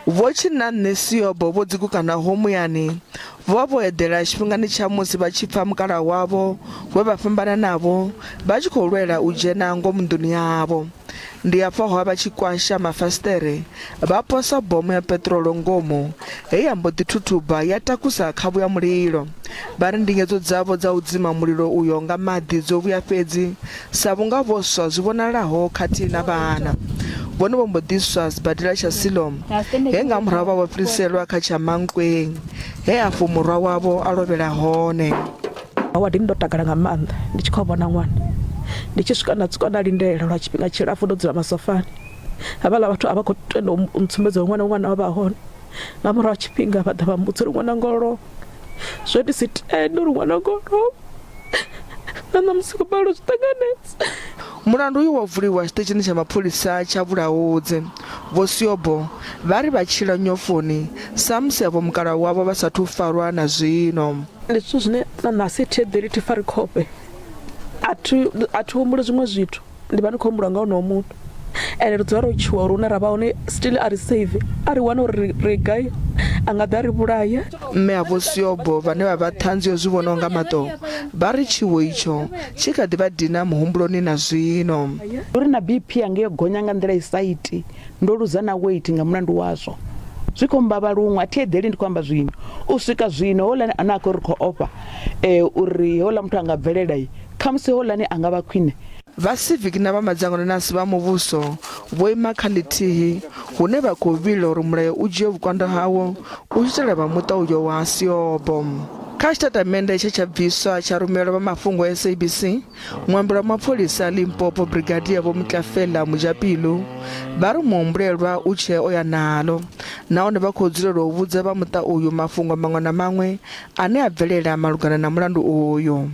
Vho Tshinanne Siobo vho dzikukanaho muyani vho vha vho eḓela tshifhingani tsha musi vha tshi pfa mukalaha wavho we vha fhambana navho vha tshi khou lwela u dzhena ngomu nḓuni yavho. Ndi afha ho vha vha tshi kwasha mafasiṱere vha posa bomo ya peṱirolo ngomu he ya mbo ḓi thuthuba ya takusa khavhu ya mulilo. Vha ri ndingedzo dzavho dza u dzima mulilo uyo nga maḓi dzo vhuya fhedzi sa vhunga vho swa zwi vhonalaho khathihi na vhana. Vhone vho mbo ḓi swa sibadela tsha Siloam he nga murahu vha vho fhiriselwa kha tsha Mankweng he afho murwa wavho a lovhela hone. Awadini ndo takala nga maanḓa ndi tshi khou vhona ṅwana ndi tshi swika nda tswuka nda lindela lwa tshifhinga tshilapfu ndo dzula masofani havhaḽa vhathu a vha khou tenda u ntsumbedza uri ṅwana ṅwana wa vha hone nga murahu ha tshifhinga vha ḓa vha mbudza uri ṅwana ngo lovha zwe ndi si tende uri ṅwana ngo lovha na ṋamusi khou balelwa u zwi ṱanganedza. Mulandu uyu wo vuliwa tshiṱitshini tsha mapholisa tsha Vhulaudzi. Vho Siobo vha ri vha tshila nyofoni sa musi avho mukalaha wavho vha sathu farwa na zwino. Ndi zwithu zwine na ṋahasi thi eḓeli thi fari khofhe a thi a thi humbuli zwiṅwe zwithu ndi vha ndi khou humbula nga honoyo muthu ende ri dzula ro tshuwa uri hune ra vha hone still a ri safe a ri wane uri ri gai a nga ḓa a ri vhulaya. Mme a Vho Siobo vhane vha vha ṱhanzi yo zwi vhonaho nga maṱo vha ri tshiwo itsho tshi kha ḓi vha dina muhumbuloni na zwino. Uri na BP yanga yo gonya nga nḓila i sa iti, ndo luza na weight nga mulandu wazwo. Zwi khou mbavha luṅwe, a thi eḓeli ndi khou amba zwino. U swika zwino houḽani ane a khou ri khou ofha uri houḽa muthu a nga bvelela, khamusi houḽani a nga vha khwine. Vha civic na vha madzangano na a si vha muvhuso vho ima kha ḽithihi hune vha khou vhila uri mulayo u dzhie vhukando hawo u itela vha muṱa uyo wa ha Siobo. Kha tshitatamennde tshe tsha bviswa tsha rumelwa vha mafhungo a SABC, muambeli wa mapholisa a Limpopo Brigadier Vho Mutlafela Mojapelo vha ri muhumbulelwa u tshee o ya nalo nahone vha khou dzulela u vhudza vha muṱa uyu mafhungo maṅwe na maṅwe ane a bvelela malugana na mulandu uyu.